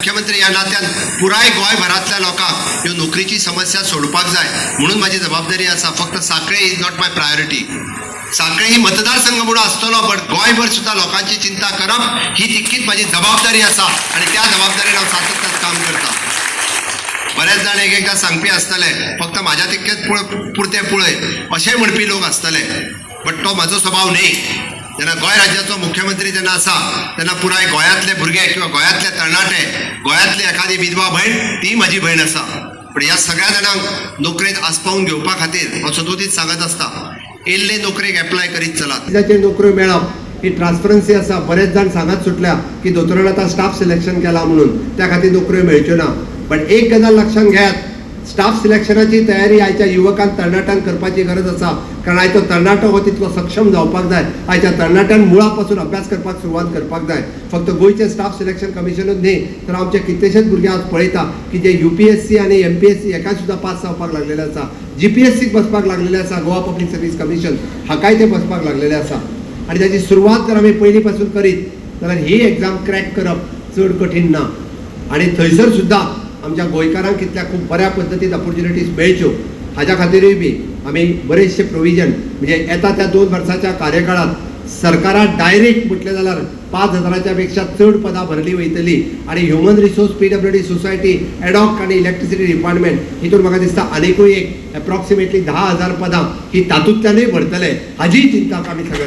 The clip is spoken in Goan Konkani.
मुख्यमंत्री ह्या नात्यान पुराय गोंयभरांतल्या लोकांक ह्यो नोकरीची समस्या सोडपाक जाय म्हणून म्हाजी जबाबदारी आसा. फक्त Sanquelim is not my priority. Sanquelim ही मतदारसंघ म्हणून आसतलो, बट गोंयभर सुद्दां लोकांची चिंता करप ही तितकीच म्हाजी जबाबदारी आसा आनी त्या जबाबदारीन हांव सातत्यान काम करता. बरेच जाण एक एकदां सांगपी आसतले, फक्त म्हाज्या तितकेच पुरते पळय अशें म्हणपी लोक आसतले, बट तो म्हाजो स्वभाव न्ही. जेन्ना गोंय राज्याचो मुख्यमंत्री जेन्ना आसा तेन्ना पुराय गोंयांतले भुरगे किंवा गोंयांतले तरणाटे, गोंयांतली एखादी विधवा भयण, ती म्हाजी भयण आसा. पण ह्या सगळ्या जाणांक नोकरेंत आसपावून घेवपा खातीर हांव सदोदीत सांगत आसता, येयल्ले नोकरेक एप्लाय करीत चलात. जाचेर नोकऱ्यो मेळप ही ट्रान्सपरन्सी आसा. बरेच जाण सांगत सुटल्या की दोतोरान आतां स्टाफ सिलेक्शन केलां म्हणून त्या खातीर नोकऱ्यो मेळच्यो ना. बट एक गजाल लक्षांत घेयात, स्टाफ सिलेक्शनाची तयारी आयच्या युवकान, तरणाट्यान करपाची गरज आसा, कारण आयचो तरणाटो हो तितलो सक्षम जावपाक जाय. आयच्या तरणाट्यान मुळा पासून अभ्यास करपाक सुरवात करपाक जाय. फक्त गोंयचें स्टाफ सिलेक्शन कमिशनूच न्ही, तर आमचे कितलेशेच भुरगे आज पळयता की जे यूपीएससी आनी एमपीएससी हेका सुद्दां पास जावपाक लागलेले आसा, जीपीएससीक बसपाक लागलेले आसा, गोवा पब्लीक सर्वीस कमिशन हाकाय ते बसपाक लागलेले आसा. आनी ताची सुरवात जर आमी पयलीं पासून करीत जाल्यार ही एग्जाम क्रॅक करप चड कठीण ना. आनी थंयसर सुद्दां आमच्या गोंयकारांक कितल्या खूब बऱ्या पद्दतीन ऑपॉर्च्युनिटीज मेळच्यो हाज्या खातीरूय बी आमी बरेचशे प्रोविजन, म्हणजे येता त्या 2 वर्साच्या कार्यकाळात सरकारान डायरेक्ट म्हटलें जाल्यार 5,000च्या पेक्षा चड पदां भरली वयतली. आनी human resource, PWD society, ad hoc आनी इलेक्ट्रिसिटी डिपार्टमेंट हितून म्हाका दिसता आनिकूय एक एप्रॉक्सिमेटली 10,000 पदां ही तातूंतल्यानूय भरतले, हाजीय चिंता आमी सगळ्यांनी